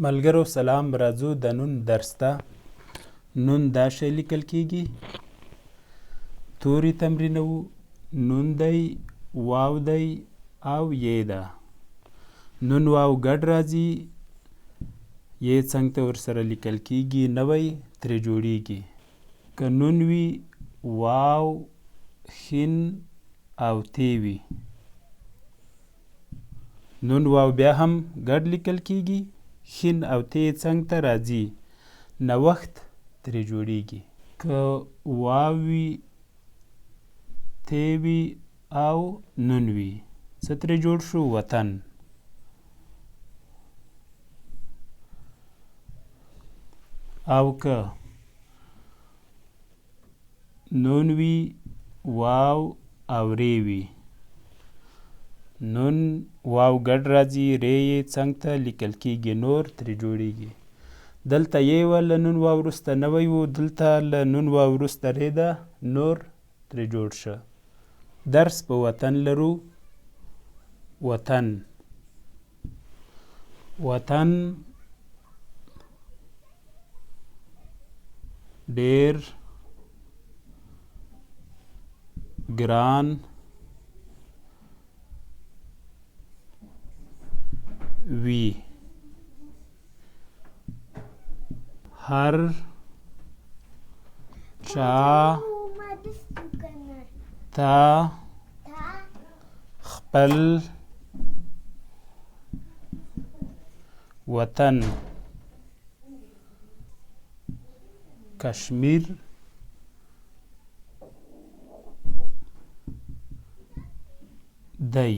ملګرو سلام راځو د نون درس ته. نون دا شی لیکل کیږي. توري تمرینوو. نون دی، واو دی او یې ده. نون واو ګډ راځي، یې څنګ ته ورسره لیکل کیږي، نوی ترې جوړیږي. که نون وي، واو، ښین او تې وي. نون واو بیا هم ګډ لیکل کیږي، ښین او تې یې څنګ ته راځي، نوښت ترې جوړیږي. که واو وي، تې وي او نون وي، څه ترې جوړ شو؟ وطن. او که نون وي، واو او رې وي، نون واو ګډ راځي، رې یې څنګ ته لیکل کیږي، نور ترې جوړیږي. دلته یې وه له نون واو وروسته نوی وو، دلته له نون واو وروسته رې ده، نور ترې جوړ شه. درس په وطن لرو. وطن وطن ډیر ګران وي. هر چا ته خپل وطن کشمیر دی.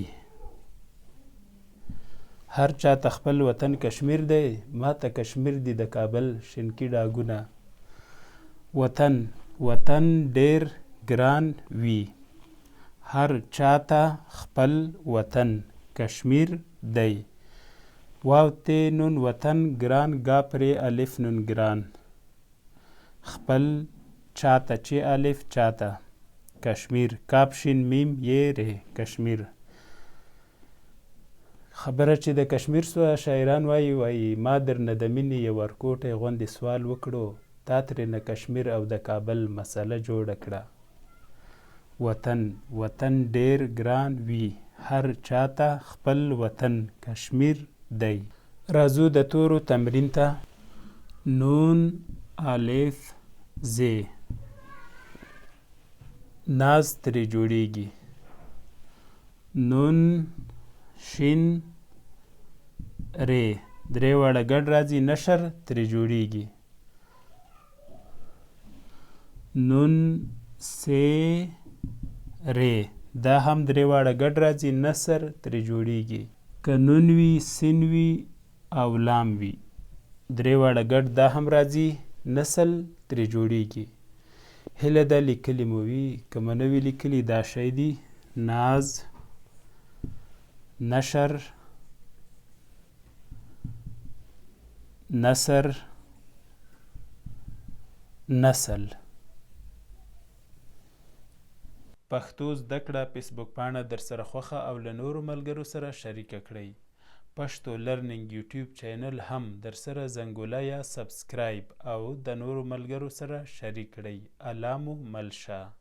هر چا ته خپل وطن کشمیر دی، ما ته کشمیر دي د کابل شینکي ډاګونه. وطن وطن ډیر ګران وي. هر چا ته خپل وطن کشمیر دی. واو تې نون وطن ګران ګاف رې الف نون ګران. خپل چاته چه الف چاته کشمیر کاف شین میم یې رې کشمیر. خبره چې د کشمیر سوه شاعران وایي وایي ما درنه د مینې یو ورکوټی غوندې سوال وکړو تا ترېنه کشمیر او د کابل مسله جوړه کړه. وطن وطن ډېر ګران وي هر چاته خپل وطن کشمیر دی. راځو د تورو تمرین ته. نون الف زې ناز ترې جوړیږي. نون شین رې درېواړه ګډ راځي نشر ترې جوړیږي. نون سې رې دا هم درېواړه ګډ راځي نثر ترې جوړیږي. که نون وي سین وي او لام وي درېواړه ګډ دا هم راځي نسل ترې جوړیږي. هیله ده لیکلي مو وي که مو نه وي لیکلي دا شی دي ناز نشر نثر نسل. پښتو زده کړه فیسبوک پاڼه درسره خوښه او له نورو ملګرو سره شریکه کړئ. پښتو لرننګ یوټیوب چینل هم درسره زنګوله یا سبسکرایب او د نورو ملګرو سره شریک کړئ. الله مو مل شه.